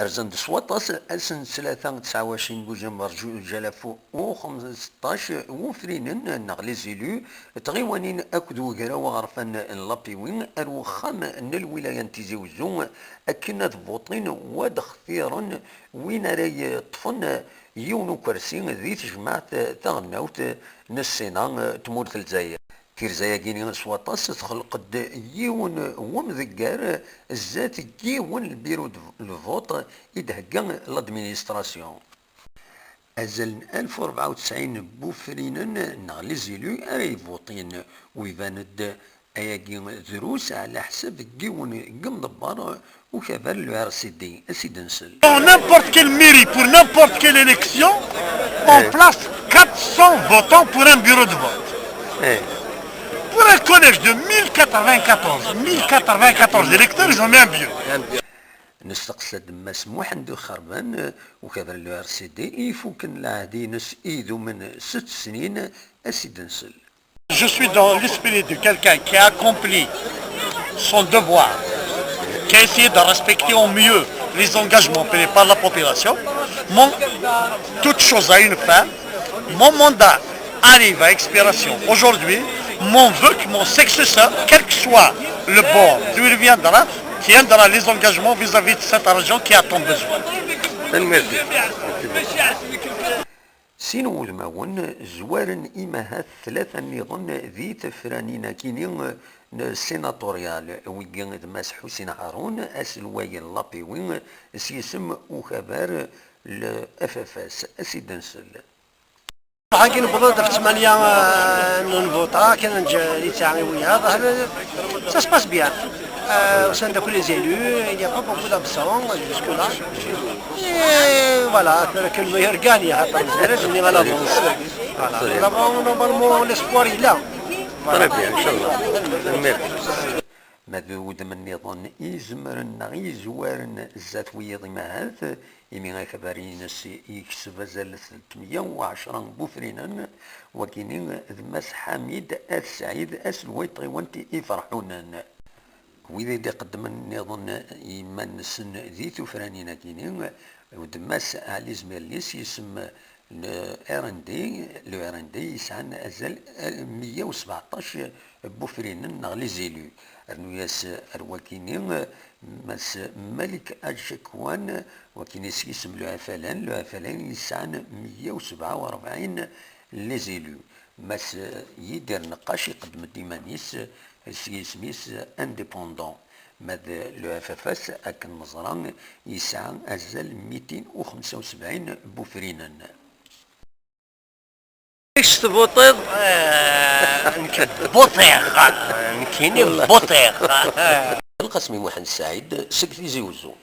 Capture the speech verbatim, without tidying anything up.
Rzan-d s waṭas ass n ttlata tesɛa u ɛecrin deg uzember zuǧ alaf u xemseṭṭac wufrinen neɣ les élus, tɣiwanin akked ugraw aɣerfan n l'A P W ar uxxam n lwilaya n Tizi Uzzu akken ad vuṭin u ad xtiren win ara yeṭṭfen yiwen ukersi di tejmaɛt taɣelnawt n Ssina n tmurt n Lezzayer. Tirza-agi-nni s waṭas txelq-d yiwen n wemdeggar zdat n yiwen n lbiru n lvuṭ i d-thegga l'administration. Azal n alef u rebɛa u tesɛin n wufrinen neɣ les élus ara yvuṭin, u iban-d ayagi drus ɛla ḥsab n yiwen n yimḍebber ukabar n l'U R C D, a s-id-nsel. Dans n'importe quelle mairie, pour n'importe quelle élection, on place quatre cents votants pour un bureau de vote. Pour un collège de mille quatre-vingt-quatorze, mille quatre-vingt-quatorze électeurs, ils ont mis un bureau. Nesteqsa-d Mass Muḥend Xerban, ukabar n l'U R C D, ifuken lɛehd-ines idumen sett snin, a s-id-nsel. Je suis dans l'esprit de quelqu'un qui a accompli son devoir, qui a essayé de respecter au mieux les engagements pris par la population. Mon, toute chose a une fin. Mon mandat arrive à expiration aujourd'hui. Mon vœu que mon successeur, quel que soit le bord d'où il viendra, tiendra les engagements vis-à-vis de cette région qui a tant besoin. Sin wudmawen zwaren imahat tlata nniḍen di tefranin-akini n sénatorial, wigi d Mass Ḥusin Ḥarun, aselway n l'A P W, s yisem ukabar n l'F F S, a s-id-nsel. Agi newweḍ-d ɣef ttmanya, euh, n lvuṭa, kan neǧǧa littɛa i wiyaḍ. Ça se passe bien. Euh, au sein de tous les élus, il n'y a pas beaucoup d'absents jusque-là. Et voilà, que le meilleur gagne, hein, par exemple, on est à l'avance. Voilà. Nous avons normalement l'espoir, il est là. Voilà. Très bien, inchallah. Merci. Ma d udem nniḍen izemren neɣ izwaren zdat wiyaḍ imahat, imi akabar-ines yekseb azal n tletmeyya u ɛecra n wufrinen, wagini d Mass Ḥamid At Sɛid, aselway n tɣiwant Iferḥunen. Wid i d-iqeddmen nniḍen iman-nsen di tefranin-akini, d Mass Ɛli Zmirli s yisem n R N D, le R N D yesɛan azal meyya u sbeɛṭac n wufrinen neɣ les élus. Rnu-yas ar wakini Mass Malik Acekwan, wakini s yisem le F L N, le F L N yesɛan meyya u sebɛa u rebɛin les élus. Mass Yidir Neqqac iqeddem-d iman-is s yisem-is indépendant. Ma d le F F S, akken neẓra, yesɛa azal mitin u xemsa u sebɛin n wufrinen. Amek tvuṭiḍ? Eh, nekk buṭiɣ. Nekkini buṭiɣ. Lqasmi Muḥend Saɛid seg Tizi Uzzu.